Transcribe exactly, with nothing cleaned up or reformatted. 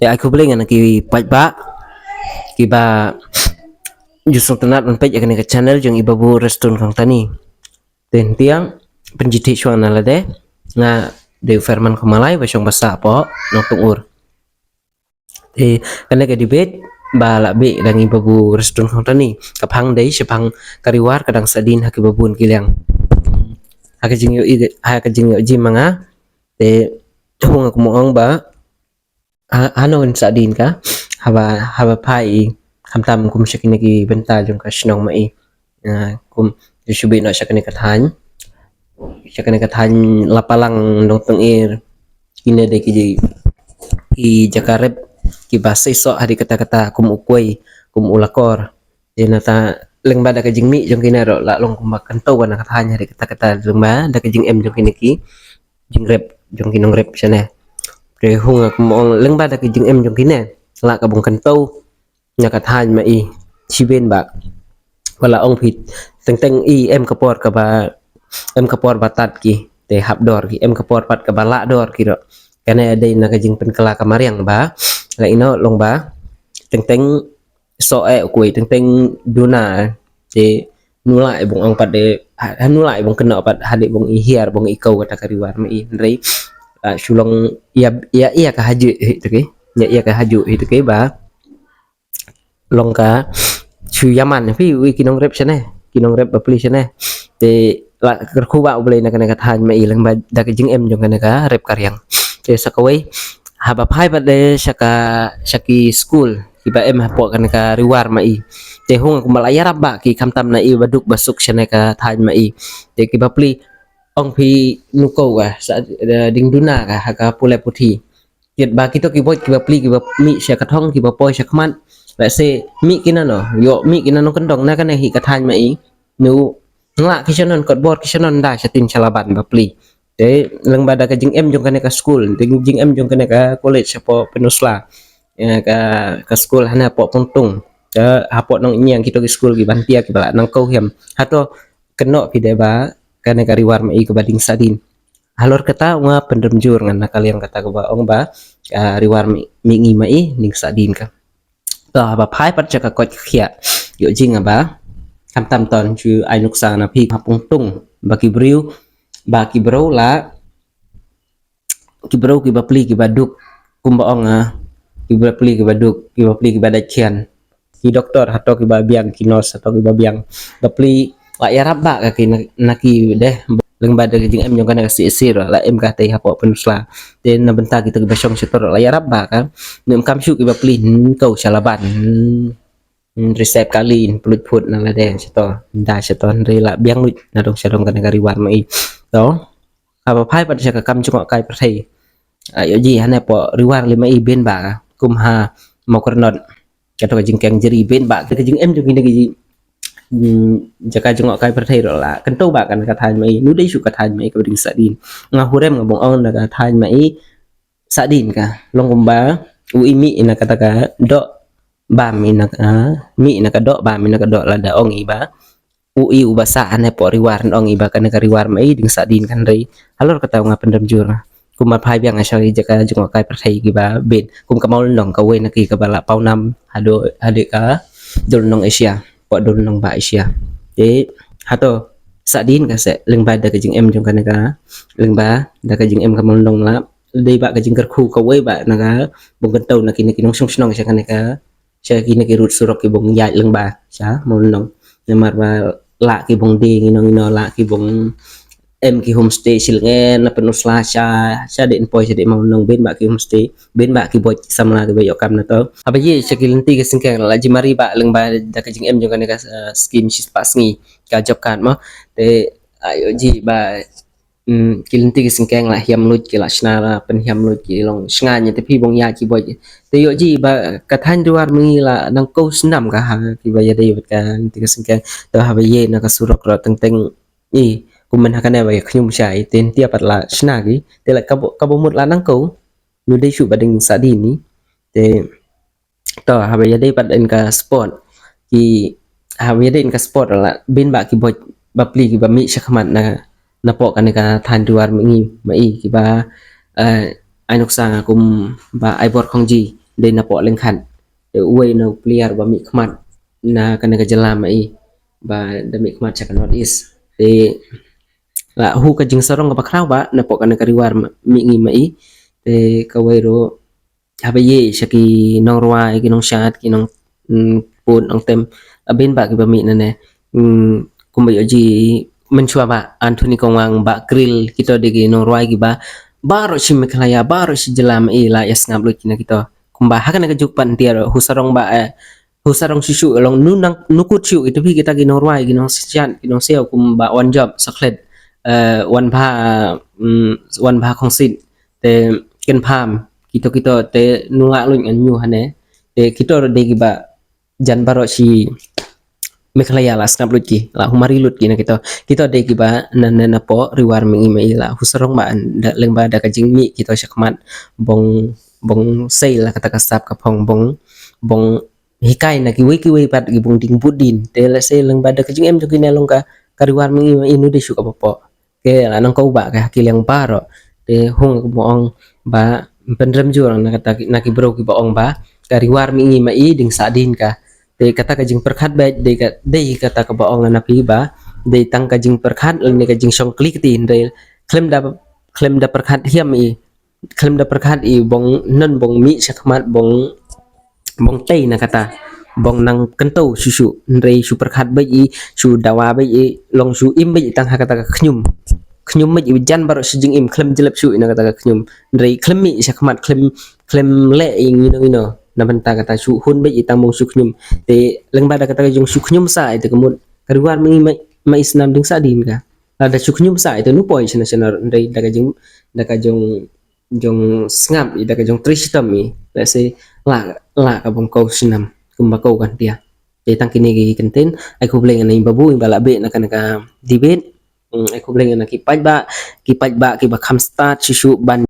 Te ai khublei nga na ki paidbah kiba ju sngewtynnat ban peit ïa kane ka channel jong i Babu Restun Kongtani. Te hyntiang pynjithik shuwa na lade, nga dei u Ferman Khumalai ba shong ba sah hapoh Nongtong Ur. Te kane ka debate ba la bih dang i Babu Restun Kongtani ka phang dei shaphang ka Riwar ka dang sahdien ha ki babun ki liang. Ha ka jingïohi, ha ka jingïohi ma nga, te hung nga kum ong ba ha, hano in sahdien ka, haba, haba phai i, khamtam kum sha kine ki bynta jong ka shnong ma i. Ah, kum ju shu bit noh sha kane ka thaiñ, sha kane ka thaiñ Lapalang, Nongtong Ur. Kine dei ki, ki jaka rep kiba seisoh hadien kata kata kum u Kwei, kum u Lakor. Te nata lyngba da ka jingmih jong kine ruh la long kumba kyntu na ka thaiñ hadien kata kata lyngba da ka jingem jong kine ki jingrep, jong ki nongrep shane. Te hung nga kum ong lyngba da ka jingem jong kine la ka bun kyntu na ka thaiñ ma i, shibun ba, wat la ong phi, teng teng i em ka por kaba, em ka por ba tad ki, te hap dor ki, em ka por pat kaba lah dor ki ruh. Kane dei na ka jingpynkylla ka mariang ba la ïoh long ba teng teng soh eh u Kwei, teng teng duna, te nu lah i bun ong pat de, ha, nu lah i bun kynnoh pat hadien bun i hiar bun i kau kata ka Riwar ma i, hynrei, ah, shu long ïa, ïa, ïa ka hajuh hi te ki, ïa, ïa ka hajuh hi te ki ba long ka shu ïaman phi u i ki nongrep shane, ki nongrep bapli shane. Te la kyrkhu ba u Blei na kane ka thaiñ ma i lyngba da ka jingem jong kane ka rep ka riang. Te sa kawei, haba phai pat de sha ka, sha ki skul kiba em hapoh kane ka Riwar ma i, te hung kumba la ïarap ba ki khamtam na i ba duk ba suk shane ka thaiñ ma i. Te ki bapli ong phi nu kau ka sa, eh, ding duna ka ha ka pule puthi. Kit ba kito ki boit ki bapli kiba mih sha ka thong kiba poi sha khmat, la se mih ki nano, ïoh mih ki nano kyndong na kane hi ka thaiñ ma i, nu nglak ki shanon kot bor ki shanon da sha tin sha laban bapli. Te lyngba da ka jingem jong kane ka skul, jing, jingem jong kane ka college hapoh Pynursla, eh, ka, ka skul hane hapoh Pongtung, ka hapoh Nongniang, kito ki skul kiba hyntia kiba la nang kau hiam. Hato kynnoh phi de ba kane ka Riwar ma i kaba ding sahdien. Halor kata nga pyndem jur ngan na ka liang kata kaba ong ba, ah, Riwar mi, mi ngi ma i ding sahdien ka. To haba phai pat sha ka koit ka khiah, ïoh jing ba khamtam ton shu ai nuksa na phi ha Pongtung ba ki briew, ba ki briew la, ki briew ki bapli kiba duk, kumba ong, ah, ki bapli kiba duk, ki bapli kiba dait khian. Ki doktor hato kiba biang, ki nurse hato kiba biang, bapli la ïarap ba ka ki na, na ki de, lyngba da ka jingem jong kane ka C S C ruh la em ka te hapoh Pynursla. Te na bynta kita kiba shong shator la ïarap ba ka, ne em kam shu ki bapli, hmm, kau sha laban, hmm, hmm, resep kali, hmm, plut phut na lade shator, da shator, hynrei la biang lut na dong sha dong kane ka Riwar ma i. To haba phai pat sha ka kam jngohkai pyrthei, ah, ïoh ji hane hapoh Riwar lei ma i, ben ba ka kum ha Mawkyrnot, kato ka jingkieng jri, ben ba ka jingem jong kine ki, hmm, jaka jngohkai pyrthei ruh la kyntu ba kane ka thaiñ ma i, nu dei shu ka thaiñ ma i kaba ding sahdien. Nga hurem nga bun ong na ka thaiñ ma i sahdien ka, long kumba u i mih na kata ka doh bam i na ka, ah, mih na ka doh bam i na ka doh, lada ong i ba u i uba sah hane hapoh Riwar, ong i ba kane ka Riwar ma i ding sahdien ka, hynrei halor kata nga pyndem jur. Kumba phai biang sha ki jaka jngohkai pyrthei kiba ben, kum ka Mawlynnong, kawei na ki kaba la pawnam haduh, haduh ka Dulnong Asia, hapoh Dulnong Bah Asia. Te hato sahdien ka se lyngba da ka jingem jong kane ka, lyngba da ka jingem ka Mawlynnong la dei ba ka jingkyrkhu kawei ba na ka bun kyntu na kine ki nongshong shnong sha kane ka, sha kine ki rud surok ki bun ïaid lyngba sha Mawlynnong. Namar ba la ki bun die ngino ngino, la ki bun em ki homestay shilyngen na Pynursla sha, sha dei poi sha dei Mawlynnong, ben ba ki homestay, ben ba ki boit samla kiba ïoh kam na to. Haba ïa sha ki lynti ki syngkeng la jemari ba lyngba da ka jingem jong kane ka, eh, skim shispah sngi ka job card mo. Te, ah, ïoh ji ba, mm, ki lynti ki syngkeng la hiam lut, ki la shna la pynhiam lut, ki long shngaiñ, te phi bun ïa ki boit. Te ïoh ji ba ka thaiñ Riwar ma ngi la nang kau snam ka ha kiba ïadei bad ka lynti ki syngkeng. Te haba ïa na ka surok ruh teng teng i, kum mynta ha kane ba ïa khñium shai, te hyntia pat la shna ki, te la kaba, kaba mut la nang kau, nu dei shu ba ding sahdien ni. Te to haba ïadei pat ïa ka sport, ki, haba ïadei ïa ka sport la ben ba ki boit bapli kiba mih sha khmat na, napoh kane ka thaiñ Riwar ma ngi ma i, kiba, eh, ai nuksa nga kum Bah Aibor Khongji. dei na poh lyngkhat. Te uwei na u player ba mih khmat na kane ka jylla ma i, ba da mih khmat sha ka North East. Te la hu ka jingsarong kaba khraw ba na poh kane ka Riwar ma-, mihngi ma i. Te kawei ruh haba ïa sha ki nongrwai, ki nongshad, ki nong, mm, pud, nongtem, la bun ba kiba mih nane. Mm, kumba ïoh ji mynshuwa ba Anthony Kongwang, Bah Krill, kito dei ki nongrwai kiba baroh shi Meghalaya, baroh shi jylla ma i la ïa sngap lut ki na kito. Kumba ha kane ka juk pat ntiar hu sarong ba, eh, hu sarong shuh shuh long nu nang nu kut shuh kito phi kita ki nongrwai, ki nongshad, ki nongsiaw kumba Wanjop Soklet, eh, Wanbha, mm, Wanbha Khongsit, te Ken Pham, kito kito te nu nga luñ an ñu hane. Te kito dei kiba jan baroh shi Meghalaya la sngap lut ki, la humari lut ki na kito. Kito dei kiba na, na, na poh Riwar mihngi ma i la hu sarong ba an da, lyngba da ka jingmih kito sha khmat bong, bong sei la kata ka sap ka phong bong, bong hikai na kiwei kiwei pat ki bong ding bud din. Te la sei lyngba da ka jingem jong ki ne long ka, ka Riwar mihngi ma i nu dei shu kaba poh. Ke la nang kau ba ka ha ki liang baroh. Te hung ka ong ba pynrem jur na kata ki, na ki bro kiba ong ba ka Riwar mihngi ma i ding sa din ka. Te kata ka jingpyrkhat ba dei ka, dei kata kaba ong na phi ba dei tang ka jingpyrkhat lane ka jingshong kli kti, hynrei khlem da, khlem da pyrkhat hiam i, khlem da pyrkhat i bong non bong mih sha khmat bong, bong tei na kata, bong nang kynto shuh shuh, hynrei shu pyrkhat beit i, shu dawa beit i, long shu im beit i tang ha kata ka khñium. Khñium beit i jan baroh shi jingim khlem jlep shuh i na kata ka khñium. Hynrei khlem mih sha khmat khlem, khlem leh i ngino ngino. Na bynta kata shu hun beit i tang bong shu khñium. Te lyngba da kata ka jong shu khñium sa i te ka mut ka Riwar mihngi ma i snam ding sa din ka. Lada shu khñium sa i te nu poi shana shana, hynrei da ka jing, da ka jong jong sngap i, da ka jong trei shitom i, la sei la, la ka bong kau shnam kumba kau kan tia. Te tang kine ki kyntien, ai khublei ngan i babu i ba la beh na kane ka debate. Mm, ai khublei ngan ki paidbah, ki paidbah kiba kham stad shuh shuh ban